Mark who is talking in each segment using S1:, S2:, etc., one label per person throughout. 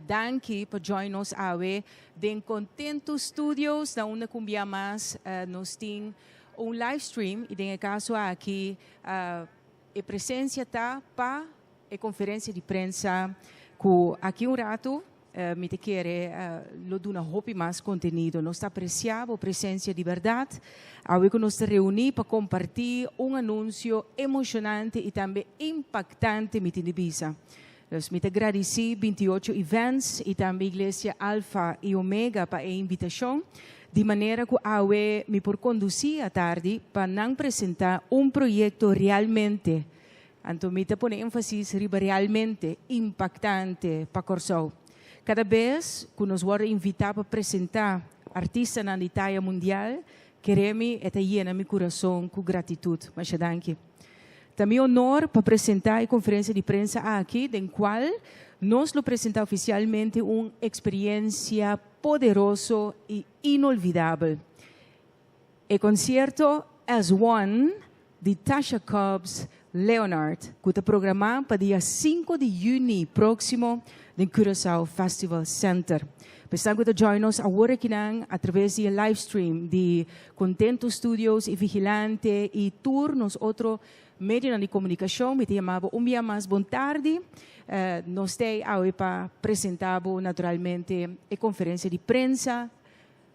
S1: Danki pa join nos awe den Contento Studios, na unda ku bia mas nos tin un live stream i den e kaso aki e presensia ta pa e konferensia di prensa ku aki un ratu mi ta kere lo duna hopi mas kontenido. Nos ta apresiá bo presensia di bèrdat. Awe ku nos ta reuní pa kompartí un anunsio emoshonante i tambe impaktante mi tin di bisa. Dus mi ta gradisí 28 Events i tambe Iglesia Alfa i Omega pa e invitashon, di manera ku awe mi por kondusí atardi pa nan presentá un proyekto realmente, anto mi ta pone énfasis riba realmente, impaktante pa Kòrsou. Kada bes ku nos wòrdu invitá pa presentá artistanan di taya mundial, kere mi e ta yena mi kurason ku gratitut. Masha danki. Ta mi honor pa presentá e konferensia di prensa aki den kual nos lo presentá ofisialmente un eksperiensia poderoso i inolvidabel, e konsierto As One di Tasha Cobbs Leonard ku ta programá pa dia sinku di yüni próksimo den Curaçao Festival Center. Pa esnan ku ta join nos awor akinan atraves di e livestream di Contento Studios i Vigilante i tur nos otro medionan di komunikashon, mi ta yama bo un bia mas bon tardi. Nos ta ei awe pa presenta bo naturalmente e konferensia di prensa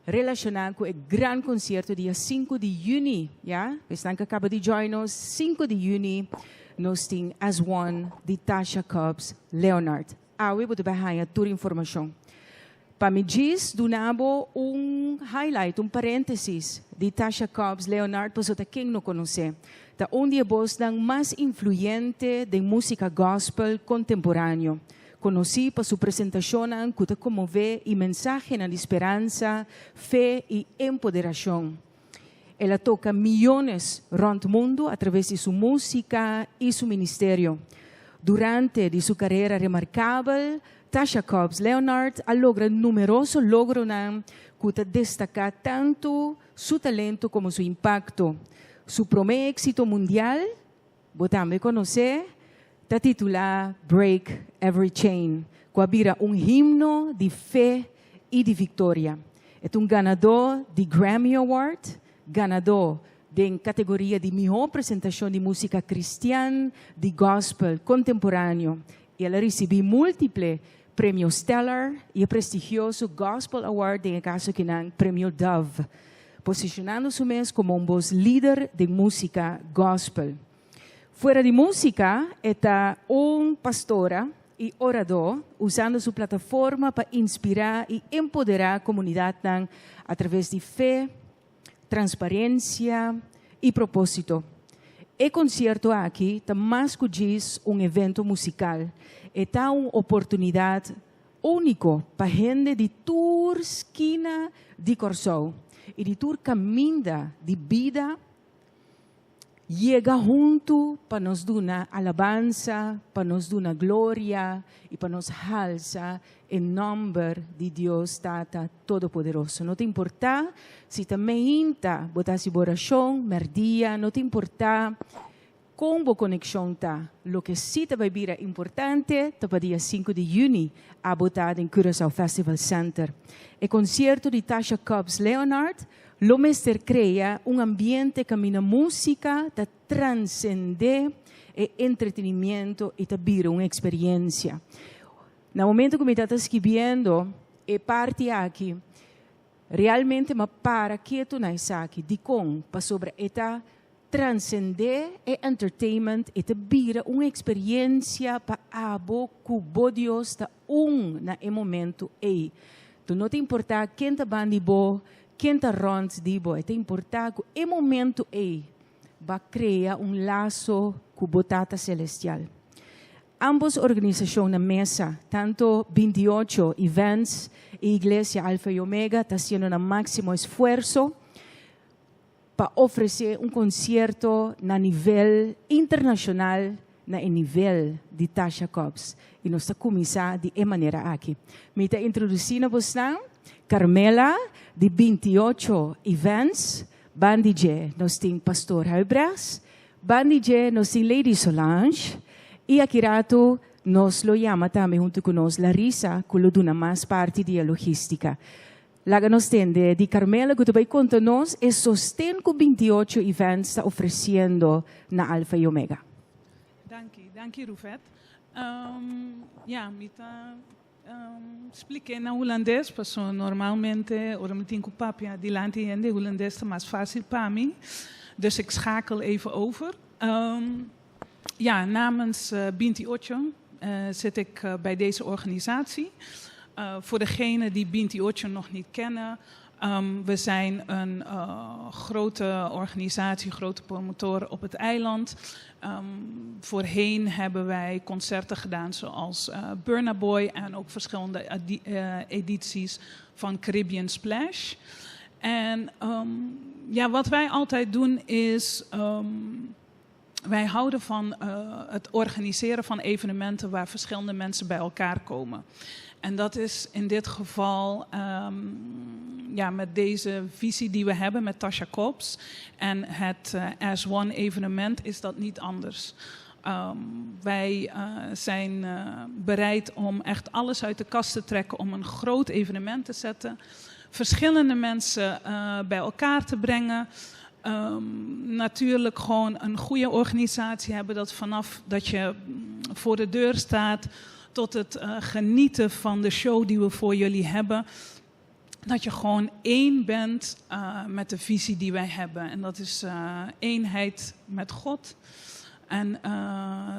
S1: relashoná ku e gran konsierto dia sinku di yüni. Ya, esnan ku a kaba di join nos, sinku di yüni nos tin As One di Tasha Cobbs Leonard. Awe bo ta bai haña tur informashon. Pa mi djis duna bo un highlight, un paréntesis di Tasha Cobbs Leonard pasobra ta ken no konosé. Ta un di e bosnan mas influyente den músika gospel kontemporáneo. Konosí pa su presentashonnan ku ta konmové i mensahenan di speransa, fe i empoderashon. El a toka miyones rònt mundu atraves di su músika i su ministerio. Durante di su karera remarkabel, Tasha Cobbs Leonard a logra numeroso logronan ku ta destaká tantu su talento komo su impakto. Su promé éksito mundial, bo tambe konosé, ta titulá Break Every Chain, ku a bira un himno di fe i di viktoria. E ta un ganadó di Grammy Award, ganadó den kategoria di mihó presentashon di músika kristian di gospel kontemporáneo i el a risibí múltiple premio Stellar i e prestigioso Gospel Award, den e kaso akinan Premio Dove, posicionando su mes komo un bos lider den músika gospel. Fuera di músika, e ta un pastora i oradó, usando su plataforma pa inspirá i empoderá komunidatnan a traves di fe, transparensia i propósito. E konsierto aki ta mas ku djis un evento musikal, e ta un oportunidat úniko pa hende di tur skina di Kòrsou i di tur kaminda di bida Yega huntu pa nos duna alabansa, pa nos duna gloria i pa nos halsa e nòmber di Dios Tata Todopoderoso. No ta importá si ta meinta bo ta hasi bo orashon, mèrdia, no ta importá kon bo konekshon ta. Loke sí ta bai bira importante ta pa dia sinku di yüni abo ta den Curaçao Festival Center. E konsierto di Tasha Cobbs Leonard Lo mester krea un ambiente kaminda músika ta transendé e entretenimiento i ta bira un eksperiensia. Na momento ku mi ta ta skibiendo e parti aki, realmente m'a para ketu na esaki. Dikon? Pasobra e ta transendé e entertainment, e ta bira un eksperiensia pa abo ku bo Dios ta un na e momento ei. Tu no ta importá ken ta ban di bo, ken ta rònt di bo, e ta importá ku e momento ei bo a krea un laso ku bo Tata Selestial. Ambos organisashon na mesa, tanto 28 Events i Iglesia Alfa i Omega, ta hasiendo nan máksimo esfuerso pa ofresé un konsierto na nivel internashonal na e nivel di Tasha Cobbs i nos ta kuminsá di e manera aki. Mi ta introdusí na bosnan Carmela di 28 Events, ban di dje nos tin Pastor Huibrechts, ban di dje nos tin Lady Solange i aki ratu. Nos lo yama tambe huntu ku nos Larissa ku lo duna mas parti di e logístika. Laga nos tende di Carmela ku ta bai konta nos e sosten ku 28 Events ta ofresiendo na Alfa i Omega.
S2: Danki, danki Rufet. Ja, mi ta splik'é na hulandes, paso normalmente ora mi tin ku papia dilanti hende, hulandes ta mas fásil pa mi. Dus ik schakel even over. Ja, namens 28 zit ik bij deze organisatie. Voor degenen die 28 nog niet kennen, we zijn een grote organisatie, grote promotor op het eiland. Voorheen hebben wij concerten gedaan zoals Burna Boy en ook verschillende edities van Caribbean Splash. En ja, wat wij altijd doen is, wij houden van het organiseren van evenementen waar verschillende mensen bij elkaar komen. En dat is in dit geval ja, met deze visie die we hebben met Tasha Cobbs en het As One evenement is dat niet anders. Wij zijn bereid om echt alles uit de kast te trekken om een groot evenement te zetten. Verschillende mensen bij elkaar te brengen. Natuurlijk gewoon een goede organisatie hebben dat vanaf dat je voor de deur staat tot het genieten van de show die we voor jullie hebben. Dat je gewoon één bent met de visie die wij hebben. En dat is eenheid met God. En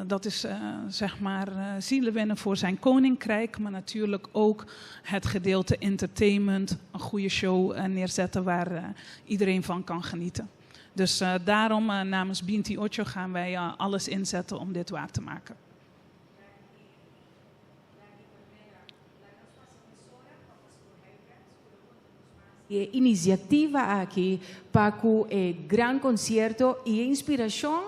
S2: dat is zeg maar zielen winnen voor zijn koninkrijk. Maar natuurlijk ook het gedeelte entertainment. Een goede show neerzetten waar iedereen van kan genieten. Dus daarom namens Binti Ocho gaan wij alles inzetten om dit waar te maken.
S1: E inisiativa aki pa e gran konsierto i inspirashon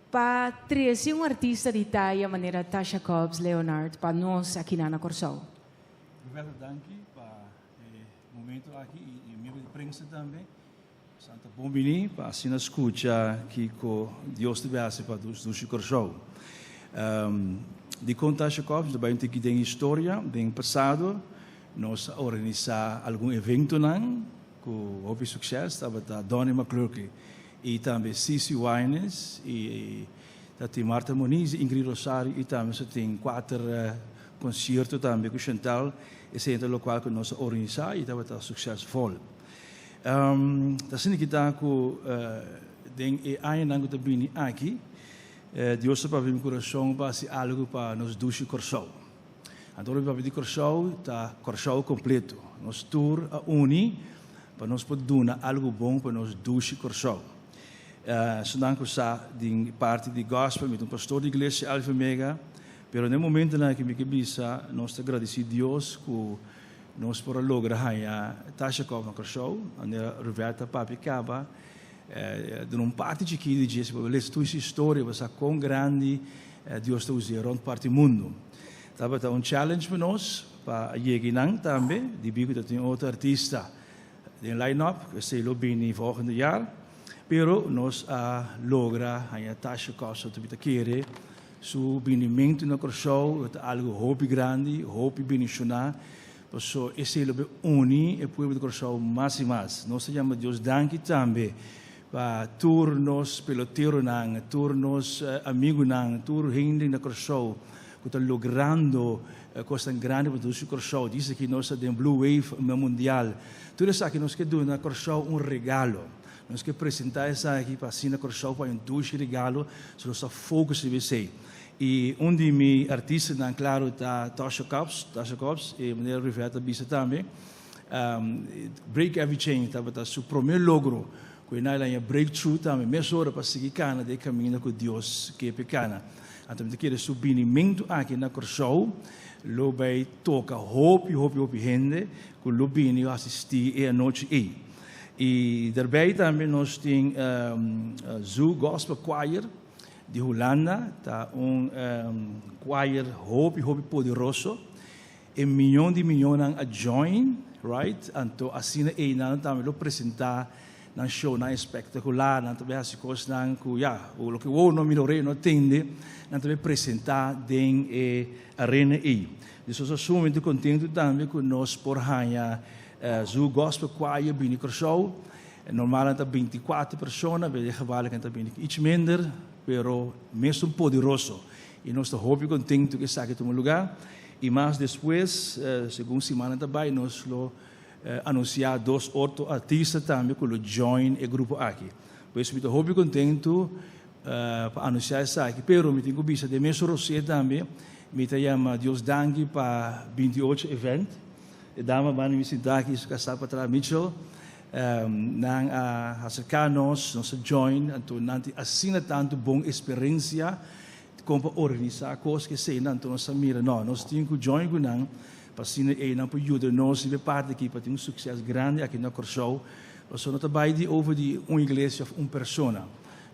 S1: pa trese un artista di taya manera Tasha Cobbs Leonard pa nos aki na Kòrsou.
S3: Roberto, danki pa e momento aki i miembro di prensa tambe. Santa bon bini pa asina skucha kiko Dios ta hasi pa nos Kòrsou. Di kon Tasha Cobbs, tambe tin den historia, den pasado, nos a organisá algun eventonan ku hopi suseso, tabata Donny McClurkin i tambe CeCe Winans i tabatin Marta Moniz, Ingrid Rosario i tambe tin kuater konsierto tambe ku Chantal, esei ta loke ku nos a organisá i tabata succesvol. Ta asina ku ta ku den e añanan ku ta bini aki, Dios a papia mi kurason pa hasi algu pa nos dushi Kòrsou. Anto, papia di Kòrsou, ta Kòrsou kompleto. Nos tur a uni pa nos por duna algu bon pa nos dushi Kòrsou. Esnan ku sa di parti di gospel, mi un pastor di iglesia Alfa Omega, pero na momentonan ku mi ke bisa, nos ta gradisí Dios ku nos por a logra haña Tasha Cobbs na Kòrsou, unda Roberta papia kaba, den un parti chikí di dje, pa lesa tur e historia, bo kon grandi Dios ta usa rònt parti mundu. Tabata un challenge pa nos, pa yega einan tambe, di ku tin otro artista den line-up, ku esei lo bini volgende jaar, pero nos a logra haña Tasha Cobbs ta kere su binimentu na Kòrsou ta algu hopi grandi, hopi bendishoná, so esei lo uni e pueblo di Kòrsou mas i mas. Nos ta yama Dios danki tambe pa tur nos peloteronan, tur nos amigunan, tur hende na Kòrsou ku ta logrando kos grandi pa nos Kòrsou. Dise ku nos ta Blue Wave Mundial. Tur esaki nos ke duna Kòrsou un regalo. Nos ke presentá esaki pa asina Kòrsou pa un dushi regalo, so nos ta focus riba esei. I un di mi artistanan, klaro, ta Tasha Cobbs, Tasha Cobbs, i manera Rivetta a bisa tambe. Break Every Chain, tabata su promé logro, ku el a breakthrough tambe, mesora pa sigui kana den kaminda ku Dios ke p'e kana. Anto, mi ke su binimentu aki na Kòrsou, lo bai toka hopi, hopi, hopi hende, ku lo bini asistí e anochi ei. I daarbij tambe nos tin Zoo Gospel Choir di Hulanda, ta un choir hopi, hopi poderoso. E mion di mion a join, right? Anto asina ei nan tambe lo presentá. Nan shownan espektakular, nan ta bai hasi kosnan ku ya, loke wowo no mira, orea no tende, nan ta bai presentá den e arena ei. Dus nos ta sumamente kontentu tambe ku nos por haña Zoo Gospel Choir bini Kòrsou. Normal nan ta 24 persona, pero den geval nan ta bini iets minder, pero mesun poderoso. I nos ta hopi kontentu ku esaki tuma lugá. I mas despues, segun simannan ta bai, nos lo anunsiá dos otro artista tambe ku lo join e grupo aki. Pues mi ta hopi kontentu pa anunsiá esaki, pero mi tin ku bisa den mesun rosé tambe mi ta yama Dios danki pa 28 event. E dama banda mi sintá aki su kasá patras Mitchell, nan a aserká nos, nos a join, anto nan tin asina tantu bon eksperensia kon pa organisá kos ke esei anto nos a mira no, nos tin ku join ku nan pa asina einan por yuda nos riba e parti aki pa tin un sukses grandi aki na Kòrsou, pasobra no ta bai di over di un iglesia òf un persona,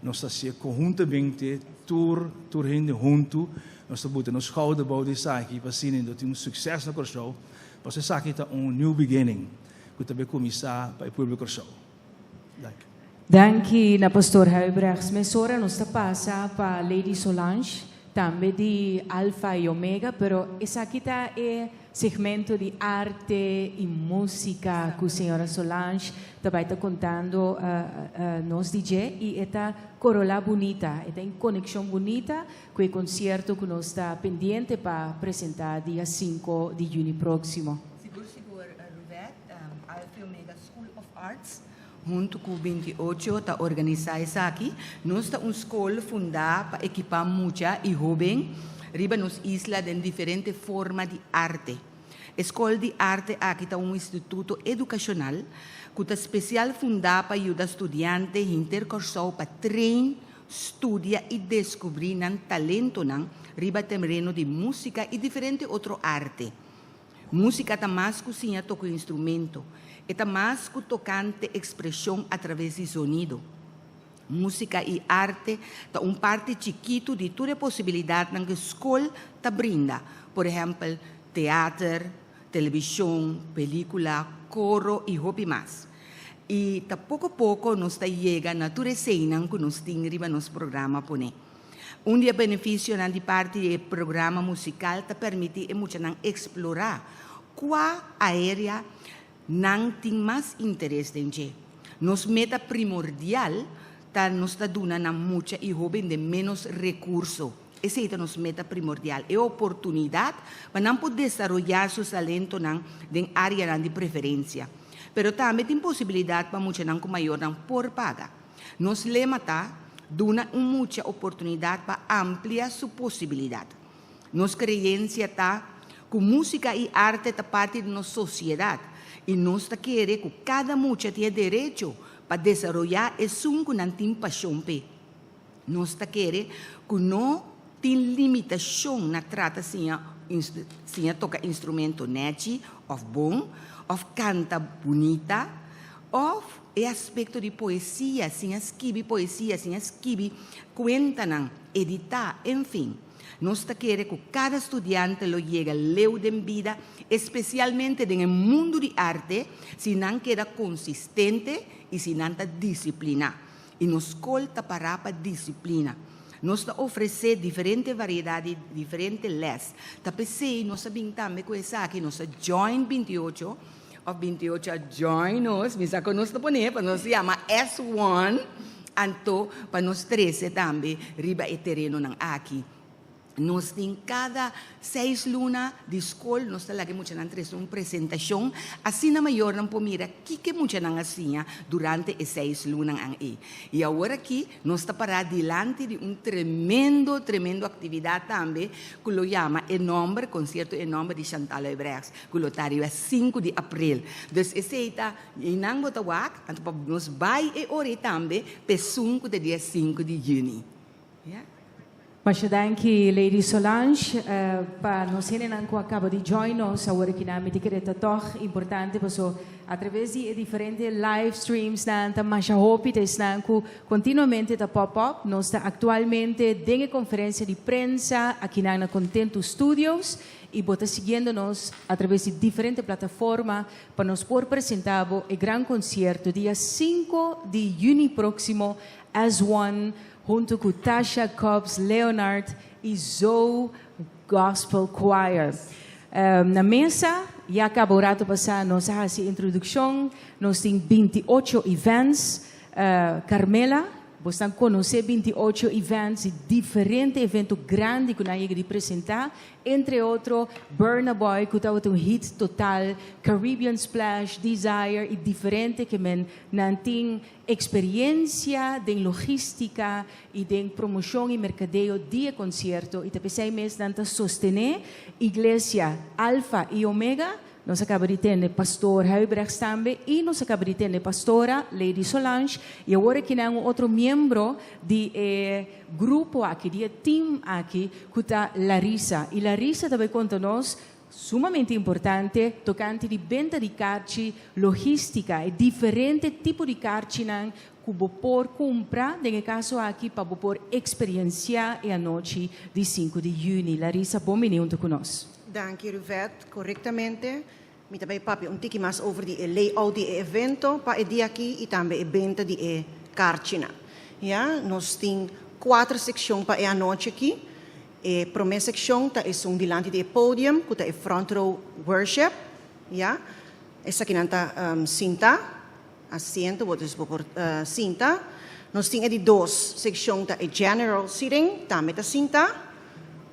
S3: nos ta hasié konhuntamente tur tur hende huntu, nos ta buta nos skouder bou di esaki pa asina no tin un sukses na Kòrsou, pasobra esaki ta un new beginning ku ta bai kuminsá pa e pueblo Kòrsou. Danki.
S1: Danki na Pastor Huibrechts. Mesora nos ta pasa pa Lady Solange, tambe di Alfa y Omega, pero esaki ta e segmento di arte y musica cu señora Solange ta bay ta contando nos di dje y e ta corola bunita, e ta en conexion bunita cu e concierto cu nos ta pendiente pa presenta dia 5 di juni proximo.
S4: Sigur sigur Ruvette, Alfa y Omega School of Arts huntu ku 28 ta organisá esaki. Nos ta un skol fundá pa ekipá mucha i hóben riba nos isla den diferente forma di arte. E skol di arte aki ta un instituto edukashonal ku ta spesial fundá pa yuda studiante hinter Kòrsou pa train, studia i deskubrí nan talentonan riba tereno di músika i diferente otro arte. Músika ta mas ku siña toka un instrumento. E ta mas ku tokante ekspreshon atraves di zonido. Músika i arte ta un parti chikitu di tur e posibilidatnan ku skol ta brinda, por ehèmpel, teater, televishon, pelíkula, koro i hopi mas. I ta poko poko nos ta yega na tur eseinan ku nos tin riba nos programa pone. Un di e benefisionan di parti di e programa musikal ta permití e muchanan eksplorá kua aérea nan tin mas interes den dje. Nos meta primordial ta nos ta duna nan mucha i hóben den ménos rekurso. Esei ta nos meta primordial, e oportunidat pa nan por desaroyá su talentonan den áreanan di preferensia. Pero tambe tin posibilidat pa muchanan ku mayornan por paga. Nos lema ta, Duna un mucha oportunidat pa amplia su posibilidat. Nos kreensia ta ku músika i arte ta parti di nos sosiedat i nos ta kere ku kada mucha tin e derecho pa desaroyá esun ku nan tin pashon p'e. Nos ta kere ku no tin limitashon na trata siña siña toka instrumento nèchi òf bon òf kanta bunita òf e aspekto di poesia, siña skibi poesia, siña skibi kuentanan, editá, enfin. Nos ta kere ku kada studiante lo yega leu den bida, espesialmente den e mundu di arte, si nan keda konsistente i si nan ta disipliná. I nos skol ta pará pa disiplina. Nos ta ofresé diferente variedat di diferente lès. Ta p'esei nos a bin tambe ku esaki, nos a join 28. Of 28 a join nos, mi sa ku nos ta pone pa nos yama S1, anto pa nos trese tambe riba e terenonan aki. Nos tin kada seis luna di skol nos ta laga e muchanan trese un presentashon, asina mayornan por mira kiko e muchanan a siña durante e seis lunanan ei. I awor aki nos ta pará dilanti di un tremendo, tremendo aktividat tambe ku lo yama e nòmber, konsierto e nòmber di Chantal Huybrechts. Ku lo ta riba 5 di aprel. Dus esei ta einan bo ta wak, anto pa nos bai e ora ei tambe p'esun ku ta dia 5 di yüni. Ya.
S1: Masha danki, Lady Solange. Pa nos hendenan ku a kaba di join nos awor aki nan, mi ta kere ta tòg importante paso atraves di e diferente live streams nan ta masha hopi ta esnan ku kontinuamente ta pop up. Nos ta aktualmente den e konferensia di prensa akinan na Kontentu Studios i bo ta siguiendo nos atraves di diferente plataforma pa nos por presentá bo e gran konsierto dia sinku di yüni próksimo As One huntu ku Tasha Cobbs Leonard i Zoe Gospel Choir. Na mesa, ya kaba un ratu pasá nos a hasi introdukshon, nos tin 28 events. Carmela, bosnan konosé 28 events di diferente evento grandi ku nan a yega di presentá, entre otro Burna Boy ku tabata un hit total, Caribbean Splash, Desire i diferente ke men nan tin Experiencia den logistica y den promocion y mercadeo di e concierto y ta p'esey mes nan ta sostene Iglesia Alfa y Omega. Nos a caba di tende Pastor Huibrechts tambe y nos a caba di tende Pastora Lady Solange y awor aki nan un otro miembro di e grupo aki, di e team aki cu ta Larissa. Y Larissa ta bay conta nos Sumamente importante tokante di benta di karchi, logística, e diferente tipo di karchinan ku bo por kumpra, den e kaso aki pa bo por eksperensiá e anochi di sinku di yüni. Larissa, bon bini huntu ku nos.
S5: Danki Ruvette, korektamente mi ta bai papia un tiki mas over di e layout di e evento pa e dia aki i tambe e benta di e karchinan. Ya, nos tin kuater sekshon pa e anochi aki. E promé sekshon ta esun dilanti di e podium, ku ta e front row worship, ya. Esakinan ta sinta, asiento, bo dus bo por sinta. Nos tin e di dos sekshon ta e general seating, tambe ta sinta.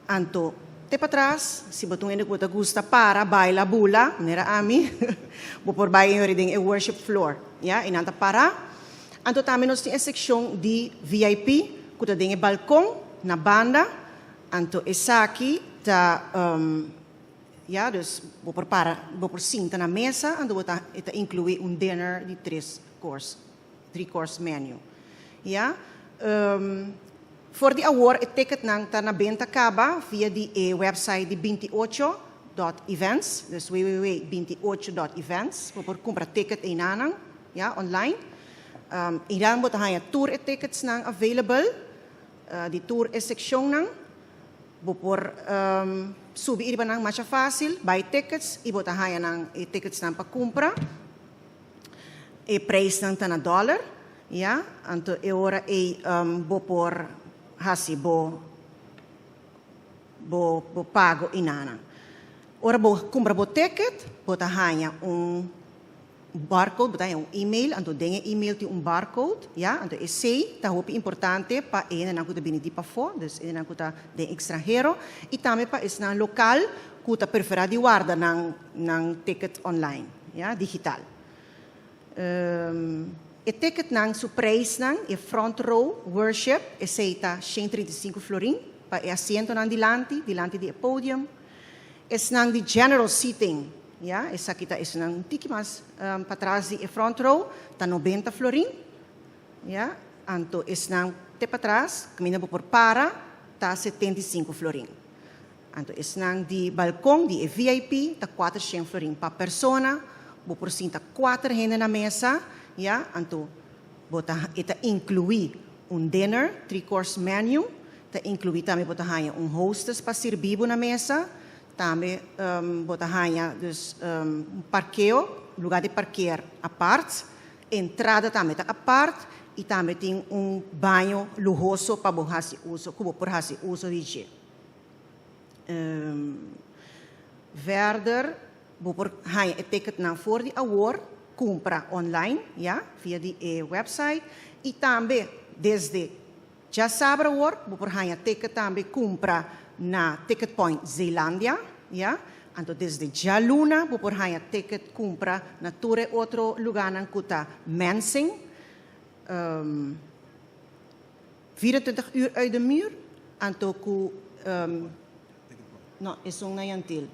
S5: Anto te patras, si bo ta un hende ku bo ta gusta para, baila, bula, manera ami, bo por bai yori den e worship floor, ya. Einan ta para. Anto tambe nos tin e sekshon di VIP ku ta den e balkon na banda. Anto esaki ta ya dus bo por para bo por sinta na mesa anto bo ta e ta inkluí un dinner di tres course three course menu ya. For di awor e ticketnan ta na benta kaba via di e website di 28 dot events dus www 28 dot events bo por kumpra ticket einanan. Ya, online. Einan bo ta haña tur e ticketsnan available di tur e seccionnan. Bo por subi riba nan masha facil, buy tickets y bo ta haña nan e ticketsnan pa cumpra. E prijsnan ta na dollar, ya. Anto e ora ei bo por haci bo bo bo pago einanan. Ora bo cumpra bo ticket, bo ta haña un Barcode, bo ta haña un email, anto den e email tin un barcode, ya, anto esei ta hopi importante pa e hendenan ku ta bini di pafó, dus e hendenan ku ta den ekstranhero, i tambe pa esnan lokal ku ta preferá di warda nan nan ticket online, ya, digital. E ticketnan su preisnan, e front row worship, esei ta 135 florin pa e asientonan dilanti, dilanti di e podium. Esnan di general seating, Ya, esaki ta esunnan un tiki mas patras di e front row, ta 90 florin. Ya, anto esnan te patras, kaminda bo por para, ta 75 florin. Anto esnan di balkon, di e VIP, ta 400 florin pa persona. Bo por sinta kuater hende na mesa, ya, anto bo ta, e ta inkluí un dinner, three course menu, ta inkluí tambe bo ta haña un hostess pa sirbi bo na mesa, Tambe bo ta haña dus un parkeo, lugar di parkeer apart, entrada tambe ta apart y tambe tin un baño luhoso pa bo haci uso, cu bo por haci uso di dje. Verder bo por haña e ticketnan for di awor, cumpra online, ya, via di e website y tambe desde Djasabra awor bo por haña ticket tambe kumpra na Ticket Point Zeelandia, ya. Anto desde djaluna bo por haña ticket kumpra na tur e otro lugánan ku ta Mensing, 24 uur uit de muur, anto ku no esun na Jan Thiel.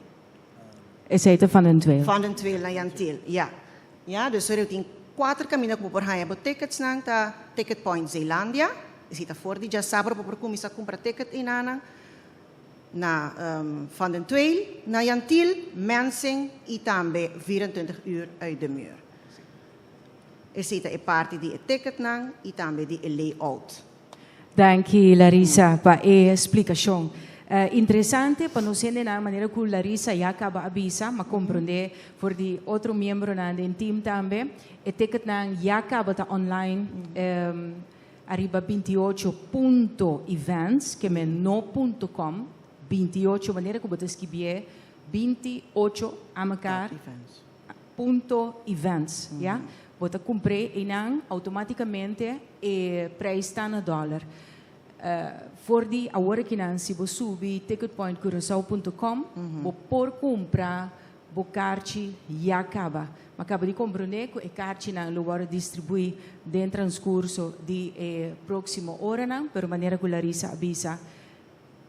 S1: Esei ta Van den Tweel.
S5: Van den Tweel na Jan Thiel, ya. Ya, dus ora tin kuater kaminda ku bo por haña bo ticketsnan ta Ticket Point Zeelandia. Esei ta for di djasabra bo por kuminsá kumpra ticket einanan na Van den Tweel, na Jan Thiel, Mensing i tambe 24 uur uit de muur. Esei ta e parti di e ticketnan i tambe di e layout.
S1: Danki Larissa pa e splikashon. Interesante pa nos hendenan manera ku Larissa ya kaba a bisa, m'a komprondé for di otro miembronan den team tambe, e ticketnan ya kaba ta online ariba 28 punto events, ke men no punto com, 28 manera ku bo ta skibié 28 a mekar. Punto events, ya. Bo ta kumpr'é einan, outomátikamente e prijs ta na dòler. For di awor akinan si bo subi ticketpointcuraçao punto com bo por kumpra bo karchi ya kaba. Mi a kaba di komprondé ku e karchinan lo wòrdu distribuí den transkurso di e próksimo oranan, pero manera ku Larissa a bisa,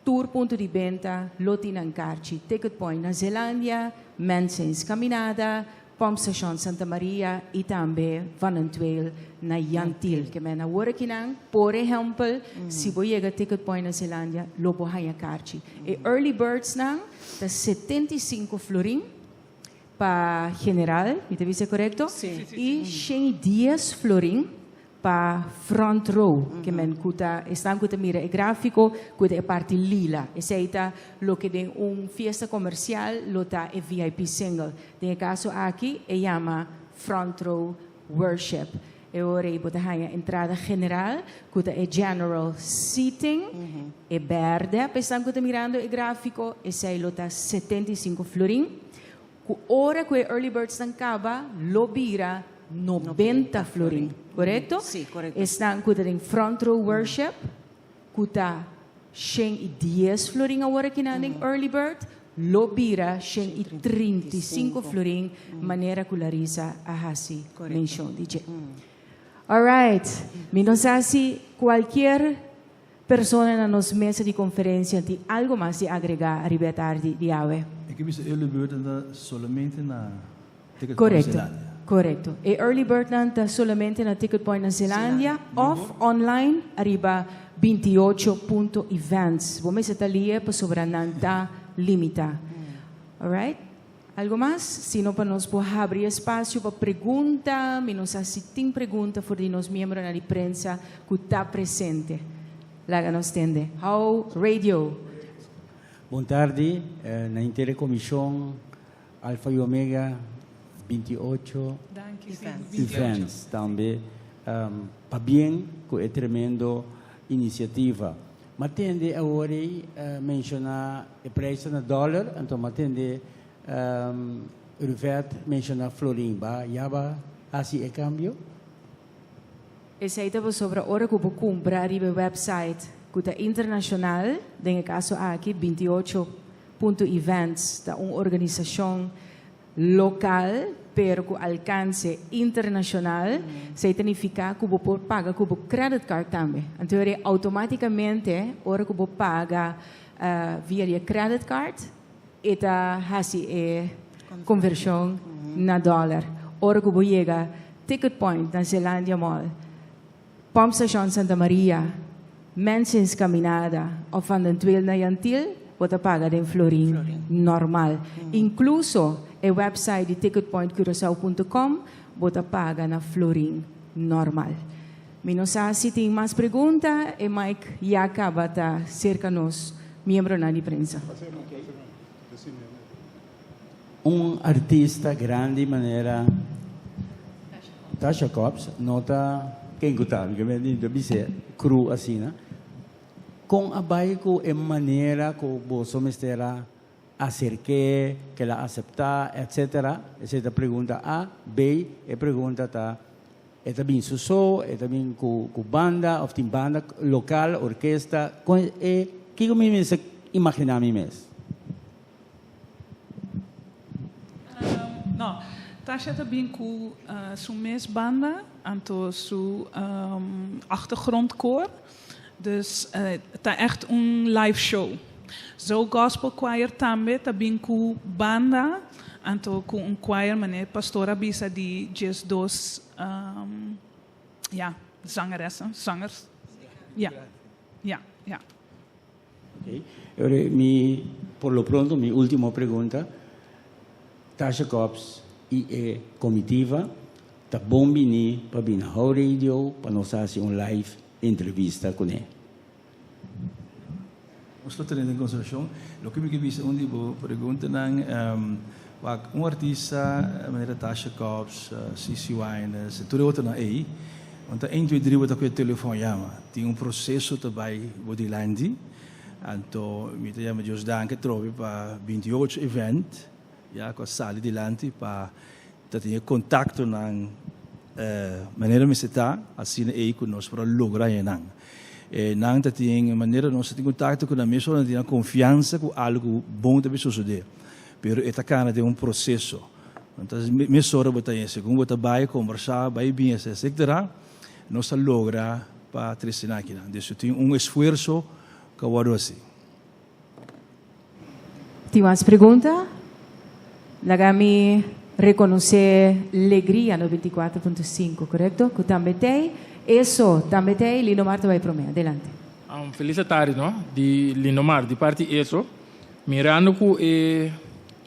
S1: Tur punto di benta lo tin nan karchi Ticket Point na Zeelandia, Mensens Caminada, Pompstation Santa Maria y tambe Van den Tweel na Jan Thiel. Ke men awor akinan, por ehempel, si bo yega Ticket Point na Zeelandia lo bo haña karchi. E early birds nan ta 75 florin pa general, mi ta bisa korekto? Y 110 florin Pa front row, ke men ku ta esnan ku ta mira e gráfiko ku ta e parti lila. Esei ta loke den un fiesta komersial lo ta e VIP single. Den e kaso aki e yama front row worship. E ora ei bo ta haña entrada general ku ta e general seating, e bèrdè pa esnan ku ta mirando e gráfiko, esei lo ta 75 florin. Ku ora ku e early birdsnan kaba lo bira 90 florin, korekto?
S5: Sí, korekto.
S1: Esnan ku ta den front row worship ku ta 110 florin awor akinan den early bird lo bira 135 florin manera ku Larissa a hasi menshon di dje. Alright, mi no sa si kualkier Persona na nos mesa di conferencia tin algo mas di agrega ariba e tardi di awe?
S3: E ke bisa early bird nan ta solamente na Ticket Point
S1: Correcto,
S3: Zeelandia.
S1: correcto. E early bird nan ta solamente na Ticket Point na Zeelandia of online ariba 28 punto events. Bo mester ta lie pasobra nan ta limita. Alright. Algo mas? Si no pa nos por habri espacio pa pregunta, mi no sa si tin pregunta for di nos miembronan di prensa cu ta presente. Laga nos tende. How Radio.
S6: Bon tardi na henter e comision Alfa y Omega 28 Events tambe pabien cu e tremendo iniciativa. M'a tende awor ei menshoná e prijsnan na dòler, anto m'a tende Ruvette menshoná florin. Ba ya ba hasi e kambio?
S1: Esei ta pasobra ora ku bo kumpra riba e website ku ta internashonal, den e kaso aki 28 punto events ta un organisashon Lokal, pero ku alkanse internashonal, esei ta nifiká ku bo por paga ku bo credit card tambe. Anto e outomátikamente ora ku bo paga via di e credit card, e ta hasi e konvershon na dòler. Ora ku bo yega Ticket Point na Zeelandia Mall, Pompstation Santa Maria, Mensens Caminada of Van den Tweel na Jan Thiel, bo ta paga den florin normal. Incluso e website di ticketpointcuraçao.com bo ta paga na florin normal. Mi no sa si tin mas pregunta, e mic ya caba ta cerca nos miembronan di prensa.
S6: Un artista grandi manera Tasha Cobbs no ta ken ku ta, mi ke ta bis'é kru asina. Kon a bai ku e manera ku boso mester a aserk'é, ke el a aseptá, etsetera? Esei ta pregunta A. B, e pregunta ta, e ta bin su so, e ta bin ku banda òf tin banda lokal, orkesta? Kon e, kiko mi mester imaginá mi mes?
S2: No, Tasha ta bin ku su mes banda, anto su achtergrondkoor. Dus ta echt un live show. Zo Gospel Choir tambe ta bin ku banda, anto ku un choir manera pastor a bisa di 12 ya, zangeressen, zangers. Ja. Ja, ja.
S6: Ok. Awor, mi, por lo pronto, mi último pregunta. Tasha Cobbs i e komitiva ta bon bini pa bin How Radio pa nos hasi un live entrevista kuné.
S3: Nos ta teniendo en konsiderashon loke mi ke bisa un di bo preguntanan. Wak, un artista manera Tasha Cobbs, CC Winans, tur e otronan ei, no ta een, twee, drie bo ta ku e telefòn yama. Tin un proseso ta bai bo dilanti. Anto mi ta yama Dios danki atrobe pa 28 event ya ku a sali dilanti pa ta tin e kontaktonan manera mester ta asina ei ku nos por a logra haña nan. Nan ta tin manera nos ta tin kontakto ku nan mesora nan tin nan konfiansa ku algu bon ta bin sosodé. Pero e ta kana den un proseso. Entonces mesora bo ta haña segun bo ta bai kombersá bai bin etcetera nos ta logra pa trese nan akinan. Dus tin un esfuerso ku a wòrdu hasi.
S1: Tin mas pregunta? Laga mi rekonosé Legria 94.5, korekto? Ku tambe t'ei. Eso tambe t'ei. Lindomar ta bai promé. Adelante.
S7: Felis atardi no di Lindomar di parti Eso. Mirando ku e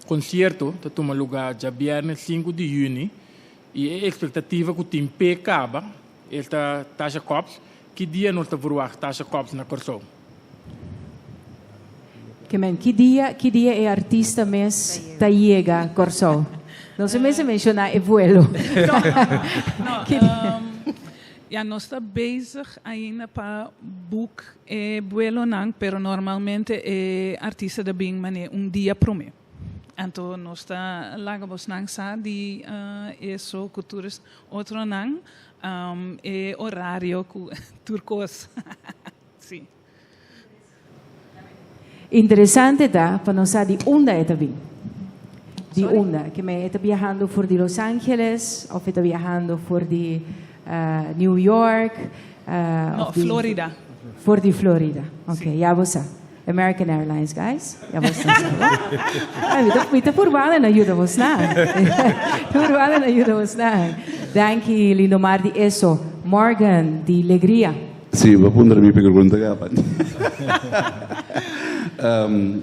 S7: konsierto ta tuma lugá djabièrnè sinku di yüni i e ekspektativa ku tin p'e kaba, esta Tasha Cobbs, ki dia nos ta verwagt Tasha Cobbs na Kòrsou?
S1: Ke men, ki dia, ki dia e artista mes ta yega Kòrsou? No se mester menshoná e vuelo.
S2: No, no. Ya nos ta bezig ainda pa boek e buelonan, pero normalmente e artista ta bin manera un dia promé. Anto nos ta laga bosnan sa di eso ku tur es otronan, e orario ku tur kos. Sí.
S1: Interesante ta pa nos sa di unda e ta bin. Di unda. Ke men e ta biahando for di Los Angeles of e ta biahando for di New York?
S2: No, Florida.
S1: For di Florida. Ok, ya bo sa. American Airlines, guys. Ya bo sa. Ay, mi ta purbando na yuda bos nan. Ta purbando na yuda bos nan. Danki, Lindomar di Eso. Morgan di Legria.
S8: Sí, bo a puntra mi pregunta kaba.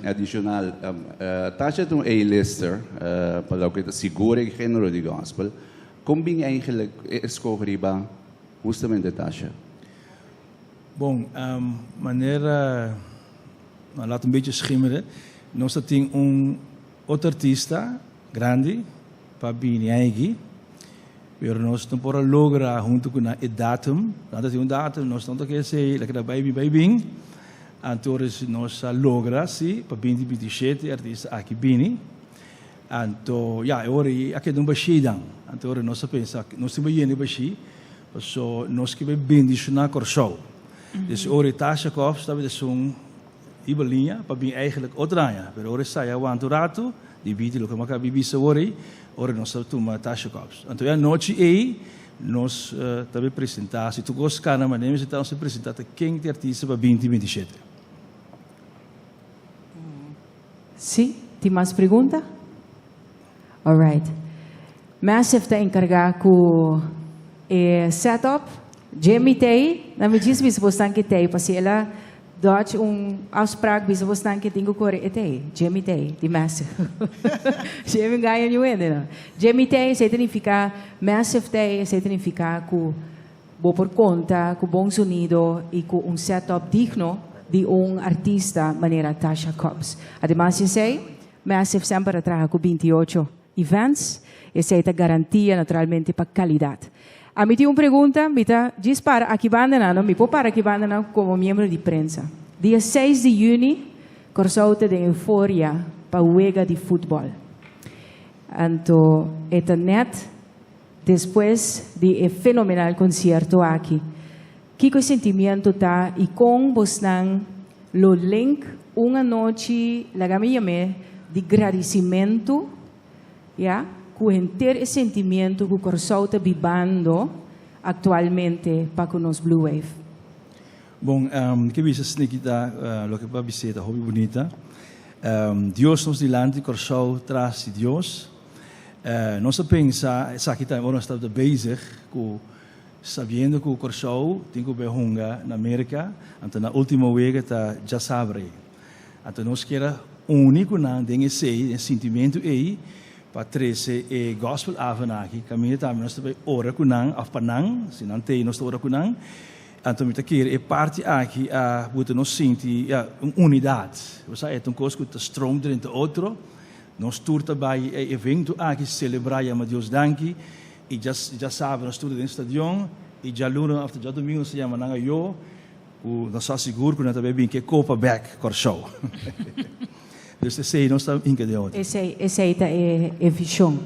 S8: Adicional, Tasha ta un A-lister pa loke ta sigur e genero di gospel. Kon bin eigenlijk e escoge riba hustamente Tasha?
S3: Bon, manera, nou laat un beetje schimmeren, nos ta tin un otro artista grandi pa bini aigi, pero nos no por a logra hunto cu nan e datum, nan ta tin un datum, nos no ta ke esey, la keda bay bin bay bin, anto nos a logra si pa binti 27 e artista aki bini, anto ya e ora ey a keda un bashí dan, anto ora nos a pensa nos tin bay yena e bashí, paso nos ke bay bendiciona Corsou, des e ora ey Tasha Cobbs tabata esun Riba liña pa bin eigenlijk otro aña, pero ora esai a wanta un ratu, debí di loke mi a kaba di bisa awor ei, ora nos a tuma Tasha Cobbs. Anto e anochi ei nos ta bay presenta, si tur kos kana manera mester ta, nos ta presenta ta ken ta e artista pa binti 27.
S1: Sí, tin mas pregunta? Alright. Massive ta encarga cu e setup. Jimmy t'ey, na mi djis bisa bosnan ke t'ey, pasobra el a dodge un afspraak bisa bosnan ke tin cu core, e t'ey, Jimmy t'ey, di Massive. Jimmy gaña niun hende no. Jimmy t'ey, esey ta nifica Massive t'ey, esey ta nifica cu bo por conta cu bon sonido y cu un setup digno di un artista manera Tasha Cobbs. Ademas di esey, Massive semper a traha cu 28 Events, esei ta garantia naturalmente pa calidad. Ami tin un pregunta, mi ta djis para aki banda nan, no? Mi por para aki banda nan como miembro di prensa. Dia seis di juni, Corsou ta den euforia pa wega di futbol. Anto e ta net despues di e fenomenal concierto aki. Kiko e sentimiento ta y con bosnan lo link un anochi, laga mi yam'é, di gradicimento, ya, cu henter e sentimiento cu Corsou ta bibando actualmente pa cu nos Blue Wave?
S3: Bon, ke bisa Sneaky ta loke bo a bis'é ta hopi bunita. Dios nos dilanti, Corsou tras di Dios. Nos a pensa esaki tambe ora nos tabata bezig cu. Sabiendo ku Kòrsou tin ku bai hunga na Merka, anto nan último wega ta djasabra ei. Anto nos kier a uni ku nan den esei, den e sintimentu ei, pa trese e Gospel Avond aki. Kaminda tambe nos ta bai ora ku nan, òf pa nan, si nan t'ei nos ta ora ku nan. Anto mi ta kere e parti aki a buta nos sinti, ya, un unidat. Bo sa, e ta un kos ku ta stroom drenta otro. Nos tur ta bai e evento aki selebrá, yama Dios danki. I djasabra nos tur ta den stadion i djaluna òf djadumingu nos ta yama nan ayó ku nos sa sigur ku nan ta bai bin ke kopa bèk Kòrsou. Dus esei nos ta hinka den otro.
S1: Esei esei ta e e vishon.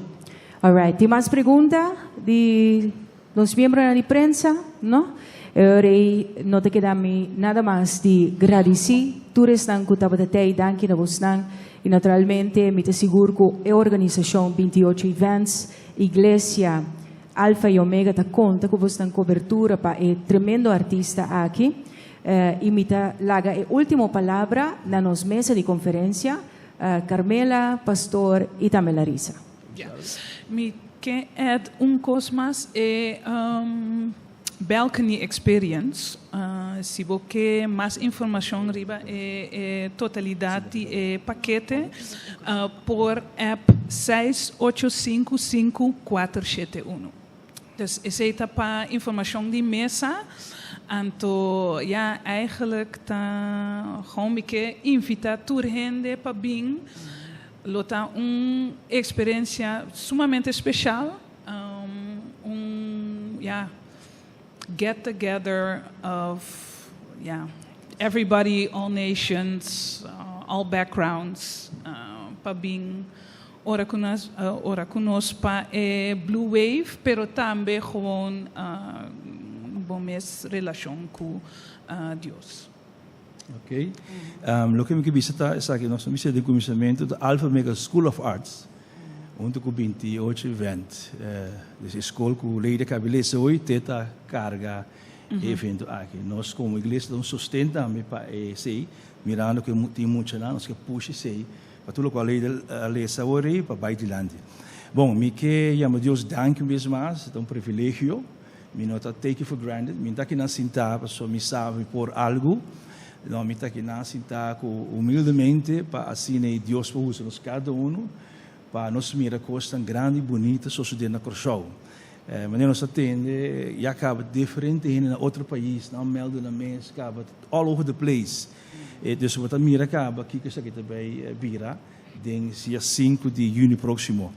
S1: Alright, tin mas pregunta di nos miembronan di prensa? No? E ora ei no ta keda mi nada mas di gradisí tur esnan ku tabata tei. Danki na bosnan. I naturalmente mi ta sigur ku e organisashon 28 Events Iglesia Alfa y Omega ta konta ku bosnan kobertura pa e tremendo artista aki. I mi ta laga e ultimo palabra na nos mesa di konferensia, Carmela, Pastor i tambe Larissa.
S2: Ja. Mi ke add un kos mas, e balcony experience. Si bo ke mas informashon riba e totalidat di e pakete, por app 6855471. Dus esei ta pa informashon di mesa. Anto ya, eigenlijk ta gewoon mi ke invita tur hende pa bin. Lo ta un eksperensia sumamente speshal, un ya get together of ya everybody, all nations, all backgrounds pa bin ora ku nos ora ku nos pa e Blue Wave, pero tambe gewoon bo mes relashon ku Dios.
S3: Ok. Loke mi ke bisa ta esaki, nos a bisa den kuminsamentu ta Alpha Omega School of Arts huntu ku 28 event. Dus e skol ku Lady a kabelesa hoy te ta karga e evento aki. Nos komo iglesia ta un sosten tambe pa esei, mirando ku tin muchanan, nos ke push esei pa tur lokual Lady a lesa awor ei pa bai dilanti. Bon, mi ke yama Dios danki un bes mas, ta un privilegio. Mi no ta take it for granted. Mi no ta akinan sintá pasobra mi sa mi por algu. No, mi ta akinan sintá ku humildemente pa asina ei Dios por usa nos kada unu pa nos mira kosnan grandi i bunita sosodé na Kòrsou. Manera nos ta tende ya kaba diferente hende na otro pais nan mèldu nan mes kaba all over the place. Dus bo ta mira kaba kiko esaki ta bai bira den dia 5 di yüni próksimo.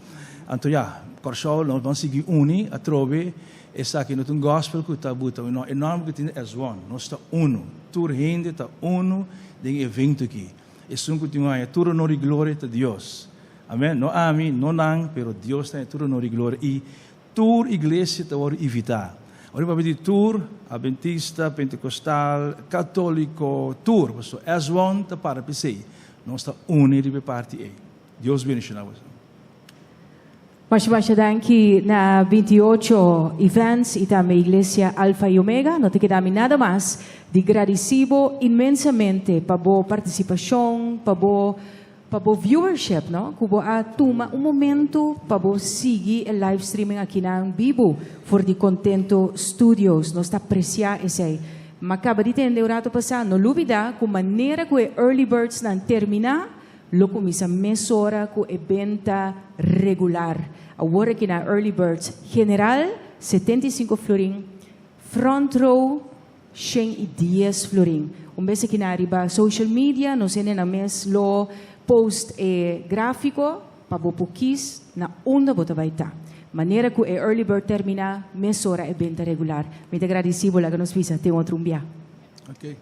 S3: Anto ya, Kòrsou nos ban sigui uni atrobe. Esaki no ta un gòspel ku ta buta un e nòmber ku tin as one. Nos ta unu. Tur hende ta unu den e evento aki. Esun ku tin un haña tur honor i gloria ta Dios. Amen. No ami, no nan, pero Dios ta haña tur honor i gloria. I tur iglesia ta wòrdu invitá. Ora mi papia di tur, Adventista, Pentekostal, Katóliko, tur. Pasobra as one ta para p'esei. Nos ta uni riba e parti ei. Dios bendishoná boso.
S1: Masha masha danki na 28 Events y tambe Iglesia Alfa y Omega. No ta keda mi nada mas di gradici bo inmensamente pa bo participacion, pa bo pa bo viewership, no? Cu bo a tuma un momento pa bo sigui e live streaming akinan bibu for di Contento Studios. Nos ta aprecia esey. Ma caba di tende un rato pasa, no lubida cu manera cu e early birds nan termina, lo cuminsa mesora cu e benta regular. Awor aki na early birds general 75 florin, front row 110 florin. Un bes aki na riba social media nos hende nan mes lo post e grafico pa bo por kies na unda bo ta bay ta. Manera cu e early bird termina, mesora e benta regular. Mi ta agradeci bo laga nos bisa te otro un bia.
S3: Ok.